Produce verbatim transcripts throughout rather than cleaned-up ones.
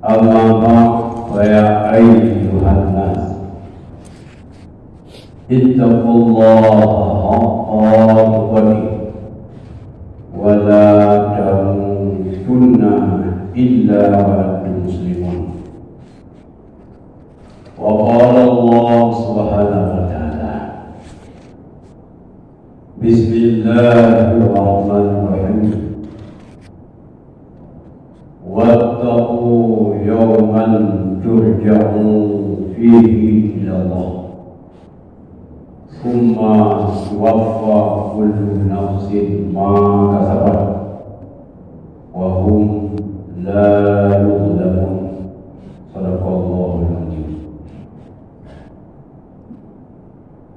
Amma ba'd, fa ya ayyuhan nas, ittaqullaha haqqa tuqatih, wa la tamutunna illa wa antum muslimun. Wa qala Allah subhanahu wa ta'ala, Bismillahirrahmanirrahim. Wattaqu yawman turja'una fihi ilallah, tsumma tuwaffa kullu nafsin ma kasabat wa hum la yuzlamun. Sadaqallahul azim.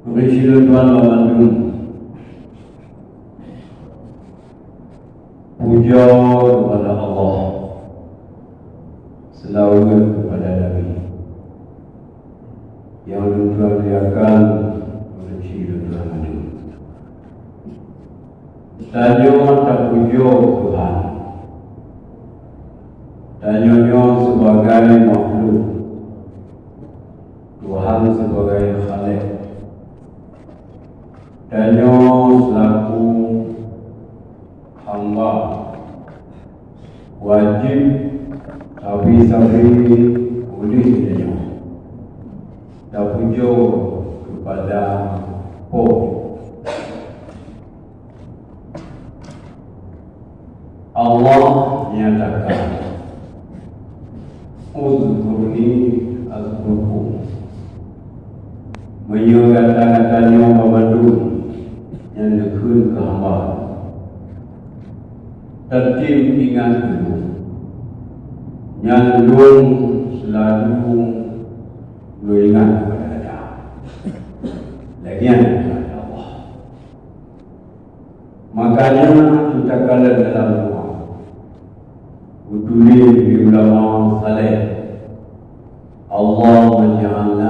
Puji lôn tuan banmandum. Pujoe keupada Allah, seulaweuet keupada Nabi. Nyang lôn tuan muliakan, puji lôn tuan banmandum. Tanyoe tapujoe Tuhan. Tanyoe nyoe sibagai makhluk, Tuhan sibagai Khaliq. Tanyoe seulaku hamba wajéb sabe-sabe udeb tanyoe tapujoe keupada Po. Allah nyatakan, "Uzkurni azkurkum." Meunyoe gata-gata nyoe banmandum nyang neukheun keu hamba, tatem ingat keu Lôn, nyan Lôn seulalu Lôn ingat keupada gata. Lagée nyan kata Allah. Makanya, takalon dalam doa, geutuléh lé ulama saleh, "Allahumma ij'alna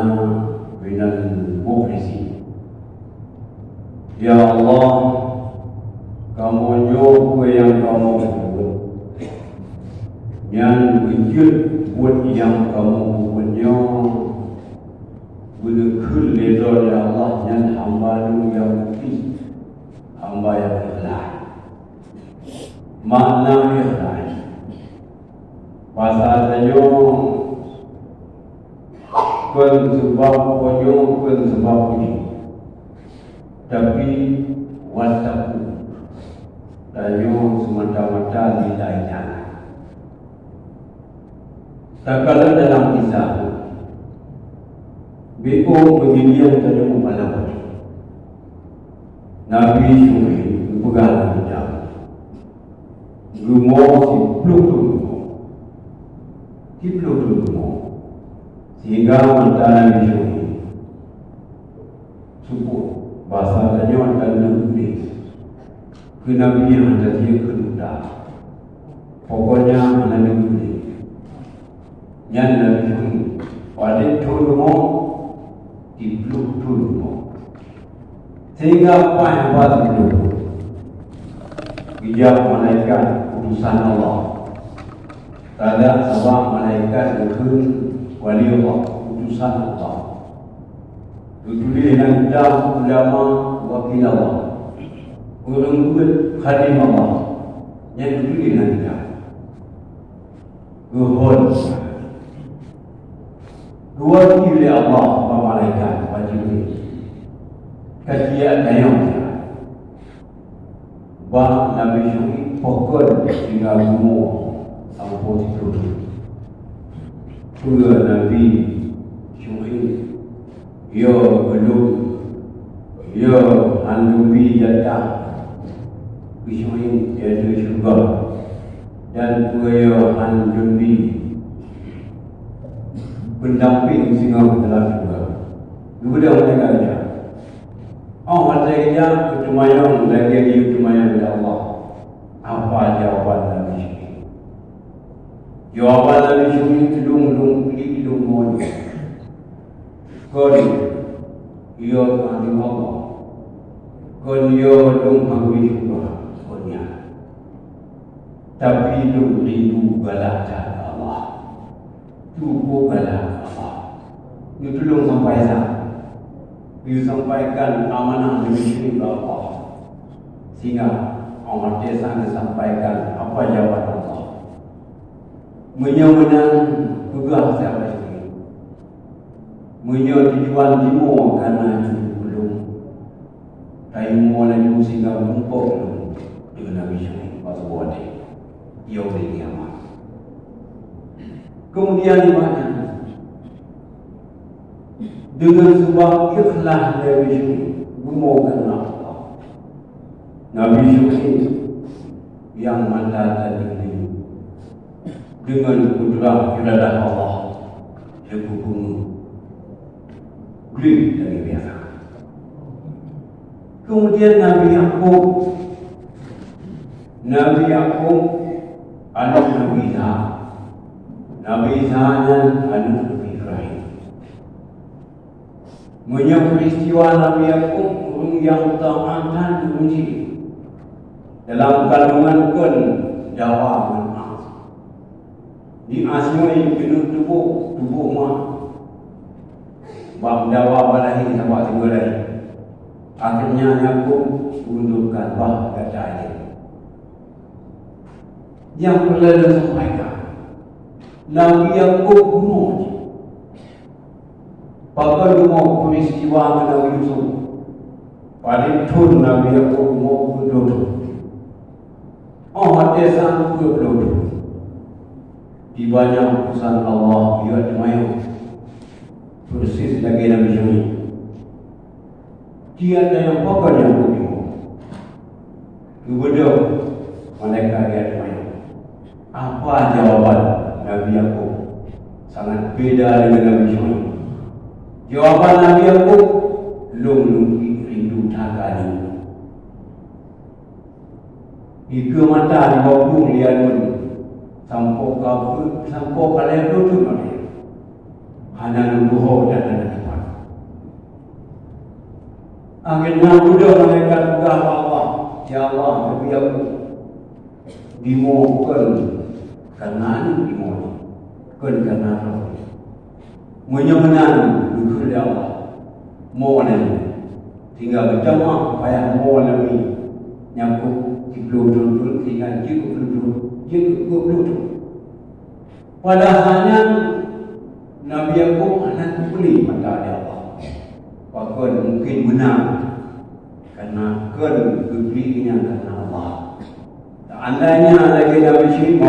minal mukhlisin." Ya Allah, kamoe nyoe peue nyang kamoe peubuet, nyan beujeuet buet nyang kamoe peubuet nyoe beuneukheun lé droe, ya Allah, nyan hamba Lôn nyang mukhlis, hamba nyang ikhlas. Makna ikhlas, basa tanyoe kon seubab, kon nyoe kon seubab puji, tapi wattaqu, tanyoe seumata-mata lillah ta'ala. Takalon dalam kisah, beuoh meujiliang tanyoe malam. Nabi Syu'aib geupeugah lam kitab, geumo siploh thon geumo, siploh thon geumo, sehingga mata Nabi Syu'aib seupôt, basa tanyoe tan neuk udeb. Keu Nabi hana jeuet keu duta, pokoknya hana neuk udeb. Nyan Nabi Syu'aib, padub thon rumoh, siploh thon rumoh. Sehingga paih haba siploh thon, geujak malaikat utosan Allah. Tada sabab malaikat geukheun wali Allah, utosan Allah. Geutuléh lam kitab ulama wakil Allah, ureuëng beuet khadam Allah, nyan geutuléh lam kitab. Geuhon, geuwakil lé Allah bak malaikat, bak Jibril, ka jijak tanyong bak Nabi Syu'aib, pakon tinggai rumoh sampoe siploh thon. Peue Nabi Syu'aib, yo geulom, yo han lom bi jatah keu Syu'aib, yaitu syeuruga, dan peue yo han lom bi peundampéng singoh dalam syeuruga. Geubeudôh mereka nyan. Óh watée geujak, geuteumanyong lagée geuyue teumanyong lé Allah. Apa jawaban Nabi Syu'aib? Jawaban Nabi Syu'aib, "Lôn, lôn, lôn, lôn mon. Kon yo keuhandeuk Allah. Kon yo lôn hana geucuba kon nyan. Tapi lôn rindu galak that Allah." Cukup bala Allah. Neutulông sampai sa. Neusampaikan amanah Nabi Syu'aib bak Allah. Sehingga Allah Taala neusampaikan apa jawaban Allah. Meunyoe meunan, peugah sahabat Nabi. Meunyoe tujuan timoe ka na jeuet ulôn, tayue laju sehingga muphom lôn deungon Nabi Syu'aib bak saboh watèe, yaumil qiyamah. Keumudian, ibadah deungon sabab ikhlas Nabi Syu'aib, bumoe keunan Allah. Nabi Syu'aib nyang mata tadeueng deungon kudrah iradah Allah, leupeue peungeut gleh lagèe biasa. Keumudian Nabi Yakub, Nabi Yakub aneuk Nabi Ishak. Nabi Ishak nyan aneuk Nabi Ibrahim. Meunyoe peuristiwa Nabi Yakub, ureueng nyang taat that ureueng jih. Dalam kandungan kon dawa ngon as. Di as nyoe keuneuk tuboh, tuboh ma. Bak dawa bak lahé sabab teungoh lahé. Akhirnya Yakub undurkan bah gata jih. Nyang peureulèe lôn sampaikan, Nabi Yakub bumoe jih. Pakon bumoe peuristiwa ngon Nabi Yusuf? Padum thon Nabi Yakub bumoe? Peuet ploh thon. Óh watèe sang peuet ploh thon, tiba nyan utusan Allah geuyue teumanyong, persis lagèe Nabi Syu'aib. Tiep-tiep nyang pakon nyang keu ulôn. Geubeudôh malaikat nyan teumanyong. Apa jawaban Nabi Yakub? Sangat beda deungon Nabi Syu'aib. Jawaban Nabi Yakub, "Lôn, lôn rindu that keu aneuk." Dikeue mata di bak bueng lé aneuk, sampoe ka, sampoe ka lhèe ploh thon lagèe nyan. Hana lôn tuho dan hana tupat. Akhirnya beudôh malaikat peugah bak Allah, "Ya Allah, Nabi Yakub, bumoe kon kareuna aneuk bumoe, kon kareuna droe." Meunyoe meunan, geukheun lé Allah, mo nyan, sehingga geutamah payah mo Nabi Yakub siploh thon, sehingga jeuet keu peuet ploh, jeuet keu peuet ploh thon. Padahai nyan Nabi Yakub hana geupeulé mata lé Allah. Pakon mungken meunan, kareuna kon geupeulé nyan kareuna Allah. Seandainya lagèe Nabi Syu'aib,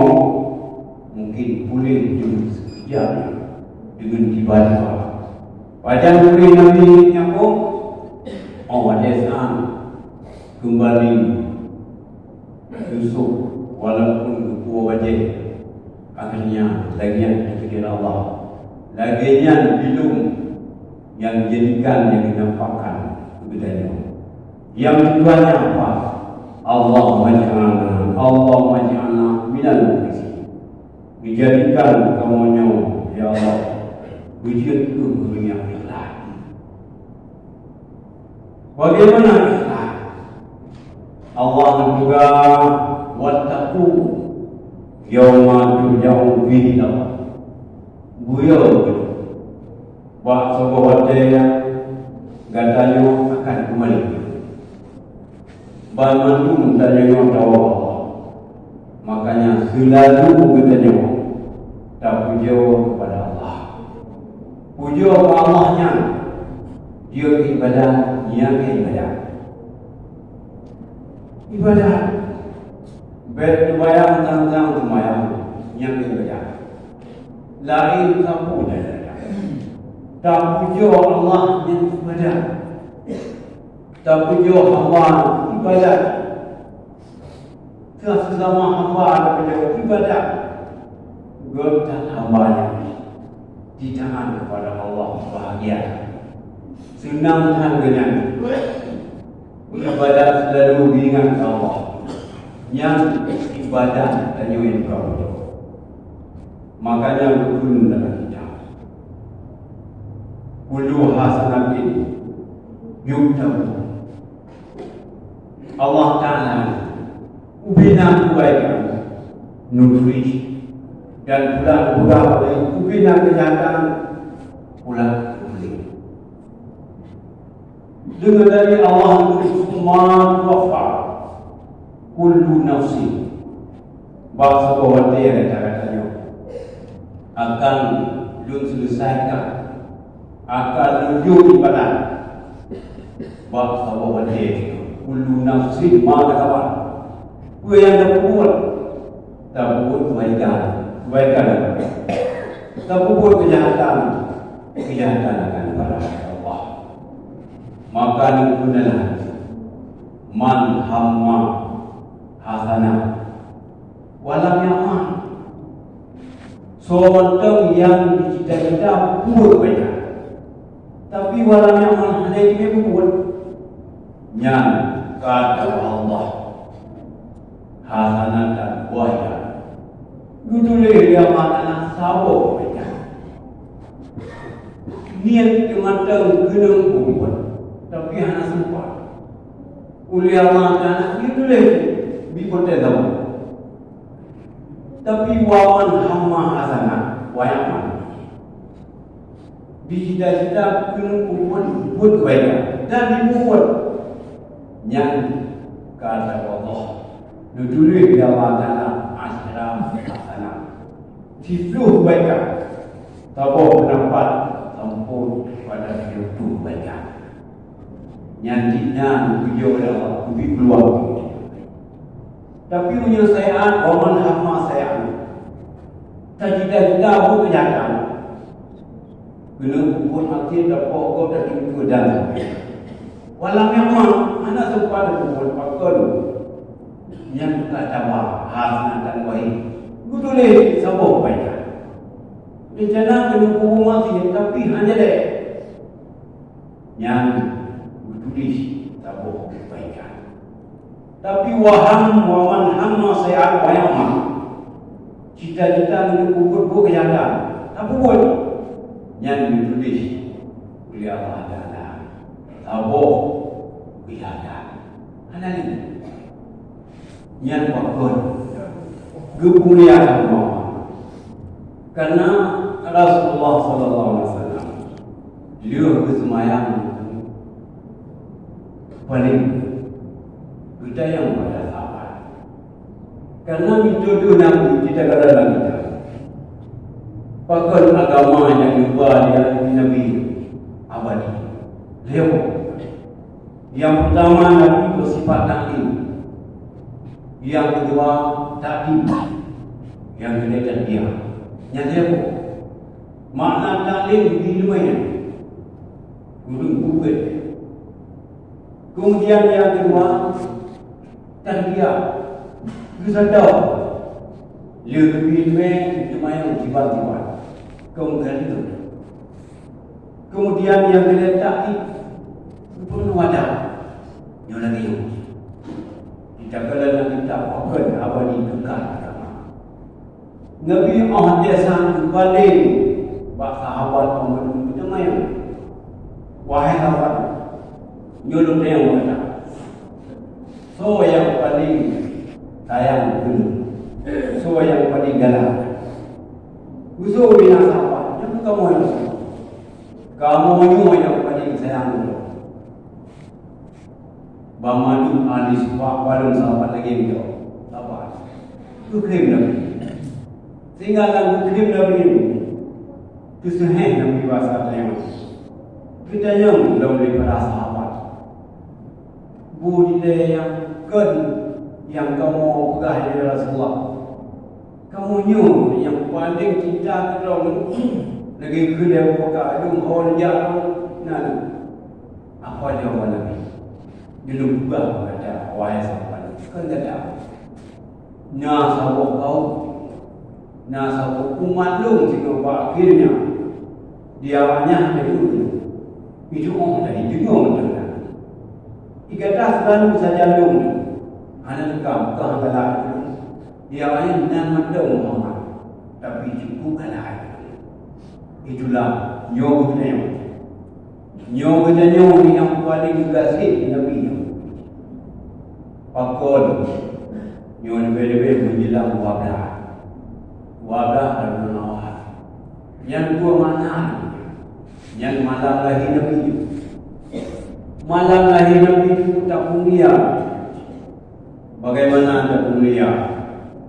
mungken puléh deungon sikeujap, deungon tiba-tiba. Pajan puléh Nabi Yakub? Oh, watèe saat keumbali Yusuf, walaupun geupuwoe bajèe, akhirnya lagèe nyan teukeudeh Allah. Lagèe nyan bilong nyang dijadikan nyang geunampakkan keu geutanyoe. Nyang tujuannya apa? Allahumma ij'alna, Allahumma ij'alna minal mukhlisin. Geujadikan kamoe nyoe, ya Allah, beujeuet keu ureueng nyang ikhlas. Bagaimana ikhlas? Allah geupeugah, "Wattaqu yauma turja'una fihi ilallah." Buyeu bak saboh watèe nyang gata nyoe akan keumbali. Banmandum tanyoe nyoe tawoe bak Allah. Makanya seulalu geutanyoe tapujoe keupada Allah. Pujoe keu Allah nyan, jeuet ibadat, nyang ibadat. Ibadat. Bèk seumayang sang-sang seumayang, nyang ibadat. Laén sapeue nyang ibadat. Tapujoe Allah nyan ibadat. Tapujoe hamba ibadat. Teuh seusama hamba tapujoe ibadat. Göt that hamba nyan jitaat keupada Allah, bahagia. Seunang that geuh nyan. Ibadat seulalu geuingat keu Allah. Nyan ibadat tanyoe nyang ka beutôi. Makanya geukheun dalam kitab, "Kullu hasanatin yuktabu." Allah Taala ubena kebaikan, nuturi Dan pula geupeugah lé ubé na keujahatan, pula geupeulé. Deungon dari Allah, "Tsumma tuwaffa kullu nafsin." Bak saboh watèe, kata-kata nyoe, akan Lôn seuleusaikan, akan Lôn jok ibadat. Bak saboh watèe, kullu nafsin ma kasabat. Peue nyang tapeubuet? Tapeubuet keubaikan, keubaikan. Tapeubuet keujahatan, keujahatan akan dibalas Allah. Maka neupeuna lagèe, "Man hamma hasanah wa lam ya'mal." Soe mantong nyang jicita-cita buet keubaikan, tapi wa lam ya'mal, hana jimeubeuet, nyan kata Allah, hasanatan wahida, geutuléh lé Allah Taala saboh keubaikan. Niet mantong keuneuk buet, tapi hana sempat. Ulèh Allah Taala geutuléh bak putèe saboh. Tapi wa man hamma hasanah wa ya'mal, jicita-cita keuneuk buet, buet keubaikan dan jibuet, nyan kata Allah, neutuléh lé Allah Taala asyra hasanah, siplôh keubaikan. Saboh peundapat sampoe pada siplôh keubaikan. Nyan jih na geupeujok lé Allah, geubi peuluang. Tapi meunyoe sayeu'an, wa man hamma sayeu'an, tacita-cita buet keujahatan, keuneuk buet maté, tapok gob, tatimpeue dan sabé, wa lam ya'mal, hana sempat buet, pakon, nyan ka taba hasanatan wahid, geutuléh saboh keubaikan. Reuncana keuneuk buet maté, tapi hana lé. Nyan geutuléh saboh keubaikan. Tapi wa ham, wa man hamma sayeu'an wa ya'mal, cita-cita keuneuk buet, buet keujahatan, tapeubuet, nyan geutuléh ulèh Allah Taala saboh keujahatan. Hana lé. Nyan pakon geupeumulia Allah. Karena Rasulullah sallallahu alaihi wasallam lheueh geuseumayang paleng geutanyong bak sahabat. Karena meututoe Nabi, kita kata Nabi, pakon agama nyang geuba lé Nabi abadi? Lheueh Nyang peurtama, Nabi beusifat taklim. Nyang keudua, takdim. Nyang keulhèe, tarbiyah. Nyan lhèe boh. Makna taklim di luwa nyan, ureueng peubuet. Keumudian nyang keudua, tarbiyah. Geusadar. Lheueh geubri ileumèe, geuteumanyong jiban-jiban. Keumudian, Keumudian nyang keulhèe, taklim, geupeureunoe adat. Nyoe lagèe nyoe. Di takalon nyang kita pakon haba di tungkat agama. Nabi 'oh desya geupaleng bak sahabat Muhammad bin Utsman, "Wahai sahabat, nyoe lôn tanyong bak gata. Soe nyang paleng sayang keu lôn? Soe nyang paleng galak?" Usoe bak sahabat, "Nyoe kamoe, ya Rasulullah. Kamoe nyoe nyang paleng sayang lôn." Banmandum ahli supak bareng sahabat lagèe nyoe. Sahabat. Geukheun Nabi. Sehingga lam geukheun Nabi nyoe, teuseuhèh Nabi basa tanyong. Geutanyong lom lé para sahabat, "Peue ilèe nyang kon nyang kamoe peugah, ya Rasulullah? Kamoe nyoe nyang paleng cinta keu droe, lagèe keu lé Abu Bakar, lôn ho neujak lôn na." Apa jawaban Nabi? "Lôn peugah bak gata, wahai sahabat, kon gata. Na saboh kaum, na saboh umat lôn singoh bak akhé nyan, di awaknyan lé ulôn, itu 'oh tadi deungoe mantong na. Di gata seulalu sajan lôn, hana teuka peugah galak lôn. Di awaknyan nan mantong Muhammad, tapi cukup galak lôn." Itulah nyoe geutanyoe. Nyoe geutanyoe nyang paleng geugaséh Nabi nyoe. Pakon nyoe leubeh-leubeh meunjelang dua blaih. Dua blah Rabiul Awal. Nyan dua makna. Nyan malam lahé Nabi. Malam lahé Nabi nyoe tapeumulia. Bagaimana tapeumulia?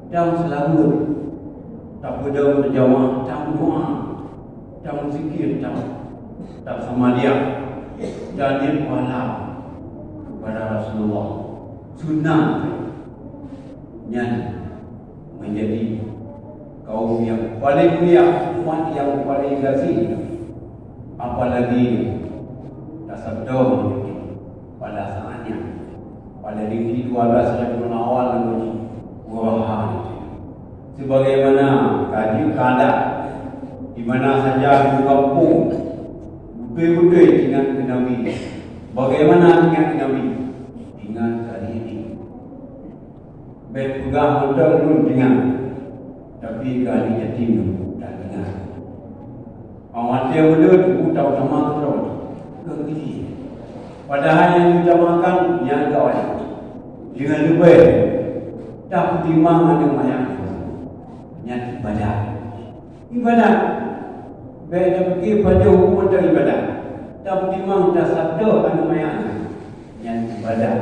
Tameuseulaweuet, tapeudong beujamaah, tameudoa, tameusikir, tam-, tasamadiyah, dan nyan pahala kepada Rasulullah. Sunnah nyan. Menjadi kaum nyang paléng mulia, umat nyang paléng gaséh, apalagi taseutôt pada saat nyan, pada di dua belas Rabiul Awal nyoe, Ghurraha nyoe. Sebagaimana ka jeuet keuadaan, di mana saja di gampông, beutôi-beutôi ingat keu Nabi. Bagaimana ingat keu Nabi? Ingat kali ini. Bék peugah mantong lôn tinggai, tapi ka di jatim lôn tak tinggai. Awak watèe ulôn teupeu tautama keudroe, keu geuh. Padahai nyang utamakan nyan ka wajéb. Deungon leubeh tapeutimang aneuk manyak nyan ibadat. Ibadat. Bék tapike pajoh huköm mantong ibadat. Tapeutimang taseutôt aneuk manyak nyan. Nyan ibadat.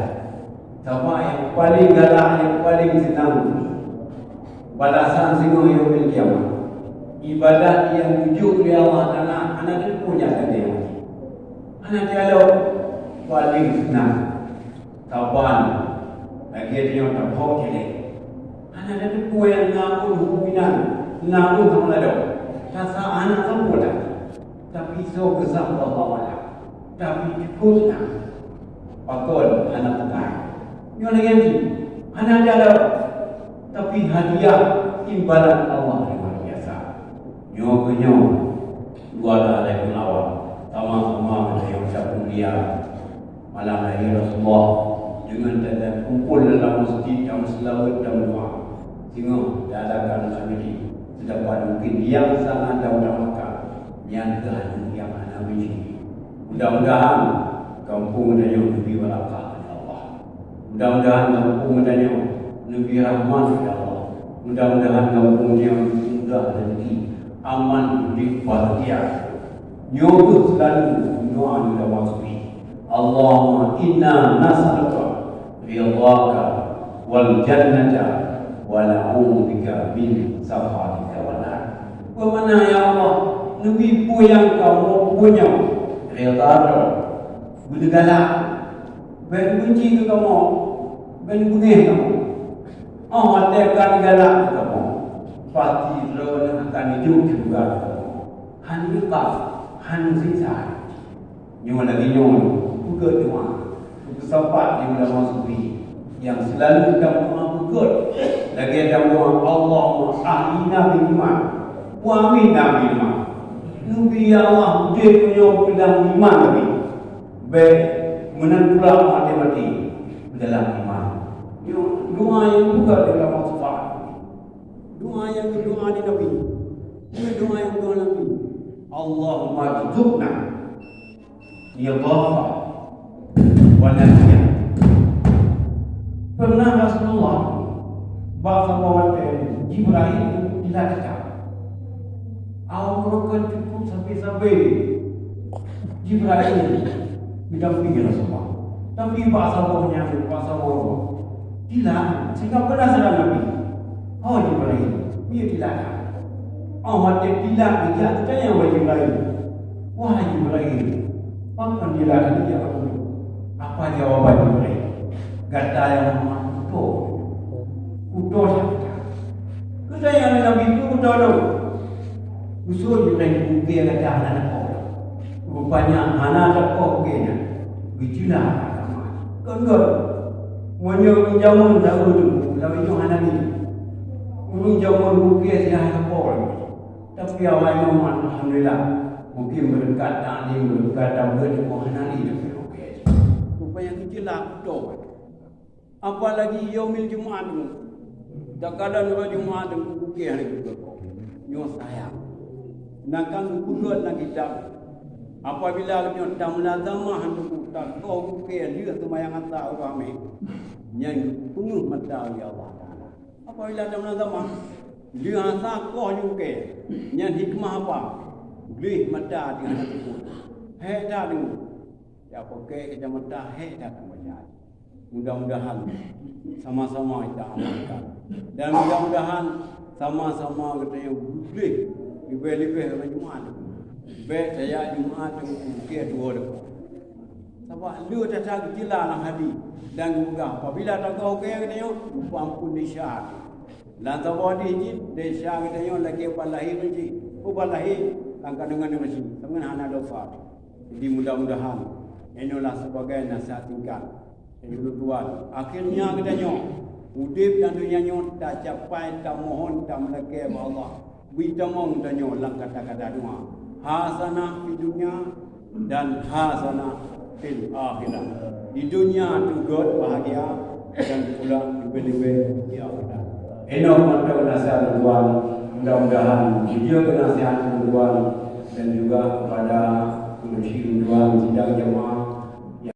Sabab nyang paléng galak, nyang paléng seunang balasan singoh yaumil qiyamah. Ibadat nyang jujur lé Allah Taala hana teupeu nyang sabe. Hana dialog, paléng seunang. Saban lagèe tanyoe taphok célék. Hana teupeu nyang na pun huköm inan, na pun sama ladôm. Rasa hana sempurna. Tapi soe keusah Allah Taala. Tapi cukôp na. Pakon hana teukai. Nyoe lagèe nyan cit. Hana dialog. Tapi hadiah imbalan Allah nyang luar biasa. Nyoe keuh nyoe, dua lalai peulawak, sama-sama geutanyoe tapeumulia malam lahé Rasulullah deungon takumpul dalam masjid dan seulaweuet dan doa. Singoh diadakan khamili, seudangkan mungkin nyang sangat tautamakan, nyan keuh nyang hana meuji. Mudah-mudahan gampông tanyoe geubri barakah lé Allah. Mudah-mudahan gampông tanyoe neubri rahmat lé Allah. Mudah-mudahan gampông tanyoe mudah rezeki, aman, udép, bahagia. Nyoe kheueh seulalu doa nyang tabaca. Allahumma inna nas'aluka ridhaka wal jannata wa na'udzubika min sakhatika wan nar. Bagaimana, ya Allah, neubri peue nyang kamoe punya ridha droe, beuneugalak. Bék benci keu kamoe, bék beungéh kamoe. Oh watèe ka digalak keu kamoe, pasti droeneuh akan neujok syeuruga keu kamoe. Hana iqab, hana siksa. Nyoe lagèe nyoe, peugöt doa, peugöt sapat di ulama sufi. Nyang seulalu tameudoa peugöt, lagèe tameudoa, "Allahumma ahyina bil iman, wa amitna bil iman." Neubri, ya Allah, udép meunyoe keu lam iman lagèe. Bék meunan pula maté-maté dalam iman. Nyoe doa nyang buka dalam Al-Quran. Doa nyang geudoa di Nabi. Nyoe doa nyang geudoa Nabi. Allahumma rzuqna ridhaka wa nasiyah. Pernah Rasulullah bak saboh watèe Jibril dilatih. Awak meureuka cukup sabe-sabe Jibril geudampingi Rasulullah. Tapi bak saboh nyan, bak saboh dilat, sehingga penasaran Nabi. "Oh Jibril, peue dilat?" Oh watèe dilat, geujak geutanyong bak Jibril. "Wahai Jibril, pakon dilat?" Geujak bak Jibril. Apa jawaban Jibril? "Gata nyang Muhammad kuto. Kuto saja." Geutanyong lé Nabi, "Peue kuto lôn?" Usul Jibril, "Bukée gata hana teukoh." Rupanya hana teukoh bukée nyan. Geujeulaih agama. Kon gèt. Meunyoe ureueng jameun taeu teungku, lawét nyoe hana lé. Ureueng jameun bukée siat hana teukoh. Tapi awaknyoe, alhamdulillah, mungkin beureukat taklim, beureukat tabeuet, nyoe hana lé bukée. Rupanya geujeulaih beutôi. Apalagi yaumil Jumat nyoe. Takalon uroe Jumat nyoe bukée hana geuteupeue. Nyoe sayang. Sedangkan geupeugöt lam kitab, apabila nyoe tamulazamah nyoe takoh bukée lheueh seumayang asa uroe Hamèh, nyan geupeungeuh mata lé Allah Taala. Apabila tamulazamah, Lheueh asa koh ju kée. Nyan hikmah apa? Gleh mata teuh hana teupeu. Hék that deungoe. Ya pakai kacamata, hék that baca. Mudah-mudahan sama-sama kita amalkan. Dan mudah-mudahan sama-sama kita yang gleh leubeh-leubeh ureueng Jumat. Bèk tajak Jumat teungku kée tuwoe depan. Sabab le tata geucila lam hati dan geupeugah, apabila tagoh kée geutanyoe, geupeue amphon desya. Lam saboh hadih jih, desya geutanyoe lagèe ban lahé meucit. Peue ban lahé? Lam kandungan meucit, saban hana dosa. Jadi mudah-mudahan inoe lah sebagai nasihat singkat. Jadi tuan, akhirnya geutanyoe udép lam donya nyoe tacapai, tamohon, tameulakèe bak Allah. Bri tamong tanyoe lam kata-kata doa. Hasanah fid dunya dan hasanah fil akhirah. Di dunia teugot bahagia dan pula leubeh-leubeh di akhirat. Inoe mantong nasihat tuan, mudah-mudahan jujur keu nasihat tuan dan juga kepada guru tuan sidang jamaah